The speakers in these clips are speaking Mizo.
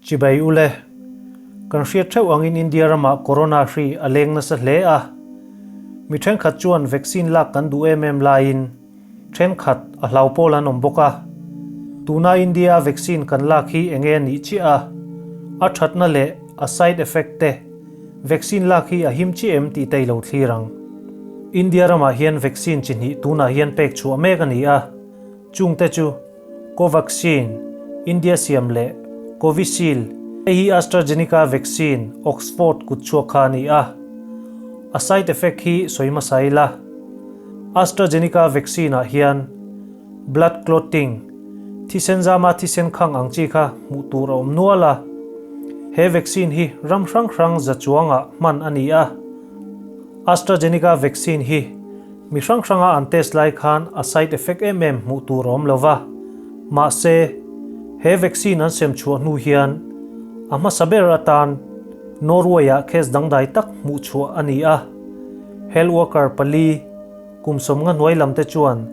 Chibai ule, kan hriat theuh angin India ramah Corona hri a leng nasa hle a. Mi thenkhat chuan vaccine lak kan duh em em laiin thenkhat a hlau pawl an awm bawk a. Tuna India a vaccine kan lak hi enge a nih chiah a, a thatna leh a side effect te, vaccine lak hi a him chiah em tih te i lo thlir ang. India ramah hian vaccine chi hnih tunah hian pek chhuah mek a ni a, chungte chu Covaxin, India siam leh Covishield, hei hi AstraZeneca vaccine, Oxford kutchhuak kha a ni a. A side effect hi sawi hmasa ila. AstraZeneca vaccine ah hian blood clotting, thisen zama thisen khang ang chi kha hmuh tur a awm nual a. He vaccine hi ram hrang hrang za chuangah hman a ni a. AstraZeneca vaccine hi Mi hrang hranga an test lai khan a side effect em em hmuh tur a awm lo va. Mahse, he vaccine an sem chhuah hnu hian a hmasa ber atan Norway-ah case dangdai tak hmuh chhuah a ni a. Health worker pali, kum sawmnga hnuai lam te chuan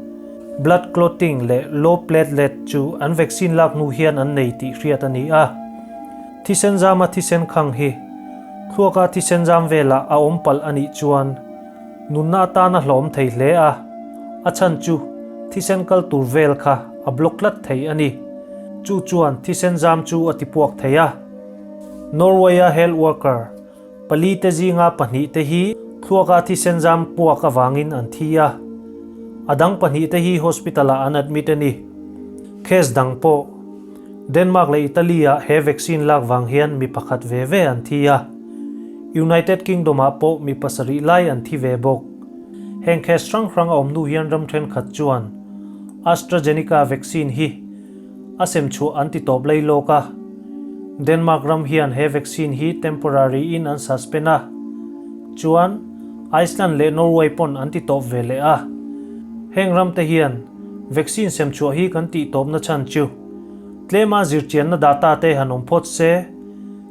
blood clotting leh low platelet chu an vaccine lak hnu hian an nei tih hriat a ni a. Thisen zama thisen khang hi thluaka thisen zam velah a awm palh a nih chuan Nunna atana hlawm thei hle a, a chhan chu thisen kal tur vel kha a block tlat thei a ni. Chu chuan thisen zam chu a tipuak thei a. Norway-a health worker palite zinga pahnihte hi thluaka thisen zam puak avangin an thi a, a dang pahnihte hi hospital-ah an admit a ni. Case dang pawh Denmark leh Italy-ah he vaccine lak vang hian mi pakhat ve ve an thi a. United Kingdom-ah pawh mi pasarih lai an thi ve bawk. Heng case hrang hrang a awm hnu hian ram thenkhat chuan AstraZeneca vaccine hi a sem chhuah an ti tawp lei lawk a. Denmark ram hian he vaccine hi temporary in an suspend a. Chuan Iceland leh Norway pawn an ti tawp ve leh a. Heng ram te hian vaccine sem chhuah hi kan tih tawpna chhan chu tlema zirchianna data te han awm phawt se,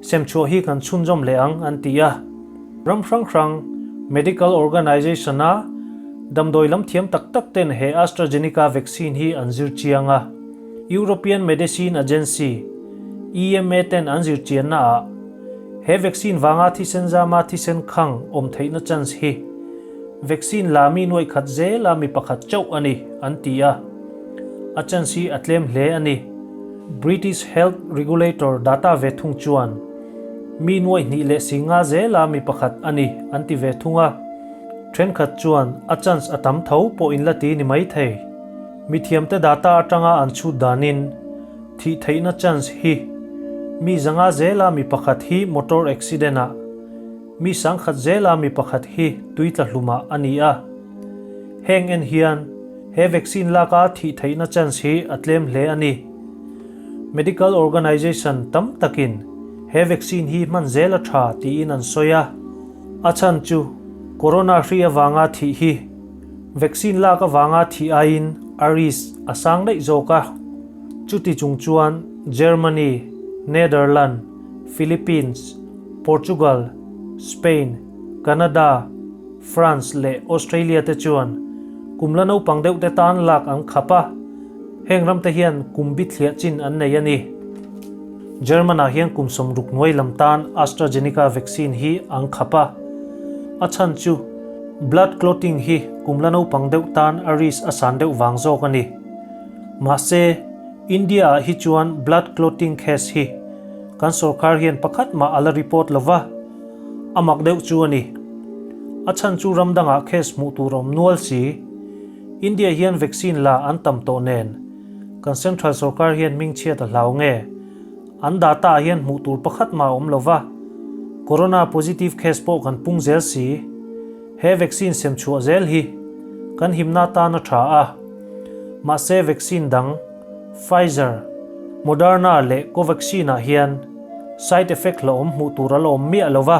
sem chhuah hi kan chhunzawm leh ang an ti a. Ram hrang hrang medical organization a damdawi lam thiam tak tak ten he AstraZeneca vaccine hi an zir chiang a. European Medicine Agency, EMA, ten an zir chianna ah he vaccine vanga thisen zama thisen khang awm theihna chance hi vaccine la mi nuaih khat zela mi pakhat chauh a ni an ti a. A chance hi a tlem hle a ni. British Health Regulator data ve thung chuan mi nuaih hnih leh si nga zela mi pakhat a ni an ti ve thung a. Thenkhat chuan a chance a tam tho pawh in la ti ni mai thei. Mi thiamte data atanga an chhut danin thih theihna chance hi mi zanga zela mi pakhat hi motor accident ah, mi sangkhat zela mi pakhat hi tui tla hlumah a ni a. Heng en hian he vaccine laka thih theihna chance hi a tlem hle a ni. Medical organization tam takin he vaccine hi hman zel a tha tiin an sawi a. A chhan chu corona hri avanga thih hi vaccine lak avanga thih aiin a risk a sang daih zawk a. Chuti chung chuan Germany, Netherlands, Philippines, Portugal, Spain, Canada, France leh Australia te chuan kum la naupang deuh te tan lak an khap a, heng ram te hian kum bi thliah chin an nei a ni. German ah hian kum sawmruk hnuai lam tan AstraZeneca vaccine hi an khap a, a chhan chu blood clotting hi kum la naupang deuh tan a risk a san deuh vang zawk a ni. Mahse, India ah hi chuan blood clotting case hi kan sorkar hian pakhat mah a la report lo va, A mak deuh chu a ni. A chhan chu ram dangah case hmuh tur a awm nual si. India hian vaccine la an tam tawh nen, kan central sorkar hian hmingchhiat a hlau nge? An data ah hian hmuh tur pakhat mah a awm lo va. Corona positive case pawh kan pung zel si. He vaccine sem chhuah zel hi kan himna tan a tha a. Mahse vaccine dang Pfizer, Moderna leh Covaxin ah hian side effect hlauhawm hmuh tur a la awm miah lo va.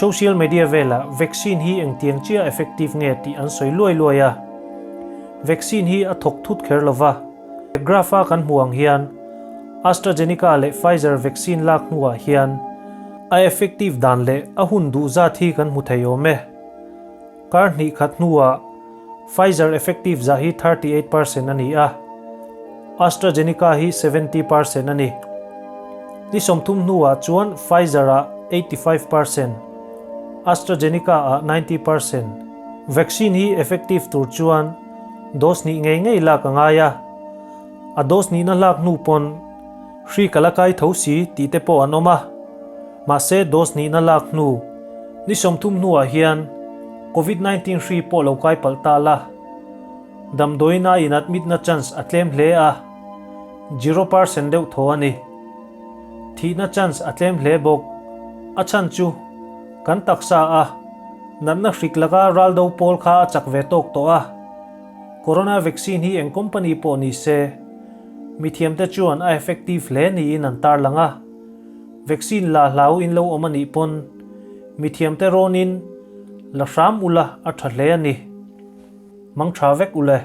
Social media velah vaccine hi engtiang chiah effective nge tih an sawi luai luai a. Vaccine hi a thawk thut kher lo va. Graph a kan hmuh ang hian AstraZeneca leh Pfizer vaccine lak hnuah hian a effective dan leh a hun duh zat hi kan hmu thei awm e. Kar hnih khat hnuah Pfizer effective zah hi 38% a ni a, AstraZeneca hi 70% a ni. Ni 30 hnuah chuan Pfizer ah 85%, AstraZeneca ah 90%. Vaccine hi effective tur chuan dose hnih ngei ngei lak a ngai a, a dose hnihna hlak hnu pawn hri ka la kai tho si tih te pawh an awm a. Mahse dose hnihna lak hnu ni 30 hnuah hian Covid 19 hri pawh lo kai palh ta la, damdawiina in admit na chance a tlem hle a, 0% deuh thaw a ni. Thihna chance a tlem hle bawk. A chhan chu kan taksa a natna hrik laka ral do pawl kha a chak ve tawk tawh a. Corona vaccine hi eng company pawh ni se, mithiamte chuan a effective hle niin an tarlang a. Vaccine la hlau in lo awm a nih pawn mithiamte rawnin la hram ula a tha hle a ni. Mang tha vek ule.